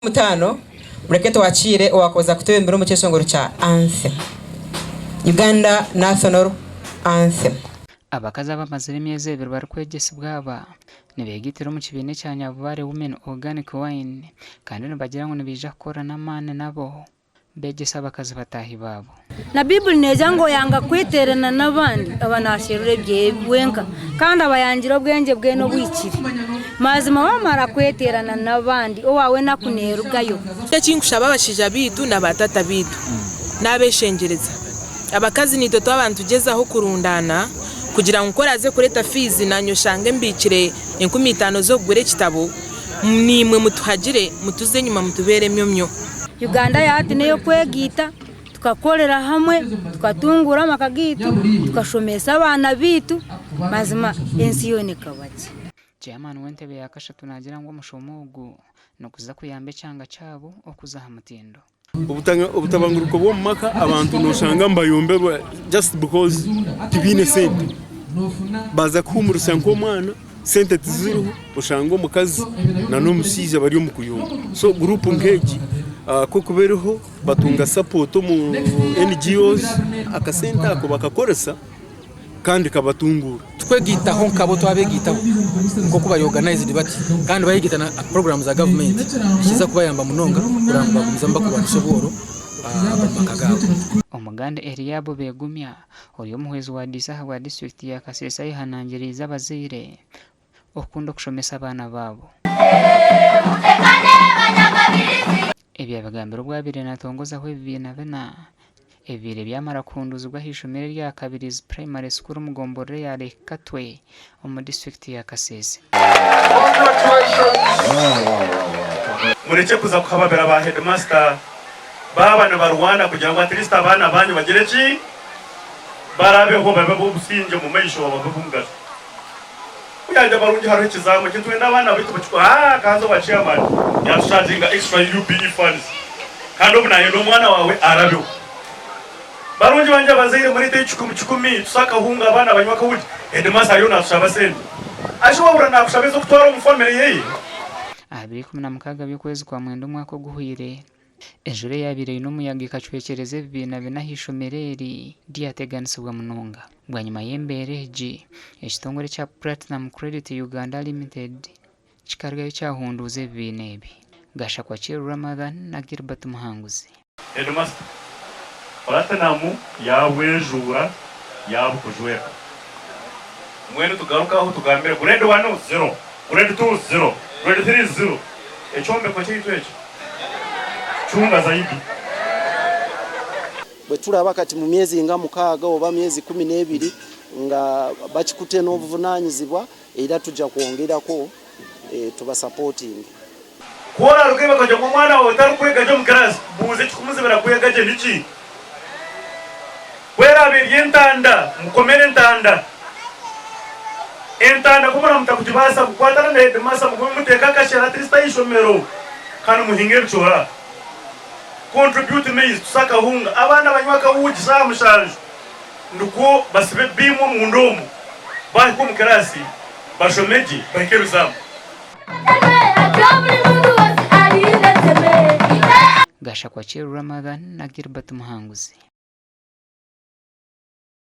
Mutaano, mureke twakiire owaakubaza kutwebembera omu kyeshongoro kya Anthem. Uganda National Anthem. Abakazi abamazire emyezi ebiri barikwegyesibwa aba nibegaitira omu kibiina ekya Nyabubare Women Organic Wine kandi nibagira ngu nibaija kukora n'amaani nabo beegyese abakazi bataahi baabo. Na Baibuli neegira ngu oyanga kweteerana n'abandi aba naasherura ebye wenka, kandi aba ayangire obwengye bwe n'obuhikire. Mazima waamara kweteerana n'abandi, owaawe enaku neerugayo. Eki nkushaba abashaija baitu na baatata baitu, naabeshengyereza, abakazi naitwe twaba nitugyezaho kurundaana kugira ngu ku oraaze kureeta fiizi naanye oshange mbiikire 5000 z'okugura ekitabo, naimwe mutuhagire mutuze enyima mutubeere emyomyo. Uganda ya hati n'ey'okwegaita tukakorera hamwe, tukatunguura amaka gaitu, tukashomesa abaana baitu, mazima ensi yoona ekaba gye. Chairman w'entebe ya kashatu naagira ngu omushomo ogu niguza kuyamba ekyanga kyabo okuza aha mutindo. Obutabanguruko bw'omu maka abantu noshanga nibayomberwa just because tibaine sente. Baza kuhumurisa nk'omwana sente tiziriho oshanga omukazi nana omushaija bari omu kuyomba. So guruupu nk'egi ku erikuba eriho batunga sapooti omu NGOs akasente ako bakakoresa kandi kabatunguura. Tukwegaitaho nkabo twabegaitaho nk'oku bari organized bati kandi bayegaita na program za gavumenti nikiza kubayamba munonga kureba ngu bagumizamu bakurwanisa obworo omu maka gaabo. Omuganda Eliab Begumya, ori omuhwezi wa diisi ahabwa disiturikiti ya Kasese ayehanangiriize abazaire okukunda okushomesa abaana baabo. Ebi yabigambire obu abaire natongozaho ebibiina bina ebibaire byamara kuhunduuzibwa aha ishomero erya Kabirizi Primary School omu gomborora eya Lake Katwe omu disiturikiti ya Kasese. Murekye kuza kuhababira ba headmaster baaba nibarwana kugira ngu at least abaana banyu bagire ki? Barabeho babe ab'obusingye omu maisho babe ab'omugasho. Ku yaagira barungi hariho ekizamu eki nitwenda abaana baitu bakikore. Haa akanza owa chairman yatucharginga extra UBE funds kandi obu nayenda omwana waawe arabeho. Barungi bangye abazaire mureeteyo kikumi kikumi tuse akahunga abaana banywe akahugi. Headmaster ariyo natushaba sente. Ashi wahurira nakushaba ez'okutwara omu family yeye? Aha biro 16 by'okwezi kwa mwenda omwaka oguhweire, Enjura eyaabaire eine omuyaga ekacwekyereza ebibiina bina aha ishomero eri ryateganisibwa munonga. Bwanyima y'embeera egi, ekitongore ekya Platinum Credit Uganda Limited kikarugayo kyahunduuza ebibiina ebi. Gashakwa Kiiru Ramadhan na Gilbert Muhanguzi. Headmaster, Platinum yaabwejuura yaabukujweka. Mbwenu tugaruke aho tugambire grade one zero, grade two zero, grade three zero. Ekyombeko kyaitu ekyo chunga zaidi. Bwe turaba kati mu myezi nga mukaaga oba myezi 12 nga bakikute n'obuvunanyizibwa era tugya kwongerako tubasapotinge. Ku oraarugeyo bakagira ngu omwana waawe tarikwega gye omu kiraasi, buuza ekirikumuzibira kwega gye niki? Ku eraabe eri entanda, mukomere entanda. Entanda ku muraba mutakugibaasa kukwatana na hedimasta mugume muteeke akashere at least aha ishomero kandi muhinge ebicoora. Contribute maize, tuse akahunga, abaana banywe akahuugi shaaha mushanju nikwo basibe ebiimu omunda omu baahika omu kiraasi bashome gye bahike ebizaamu. Gashakwa Kiiru Ramadhan na Gilbert Muhanguzi.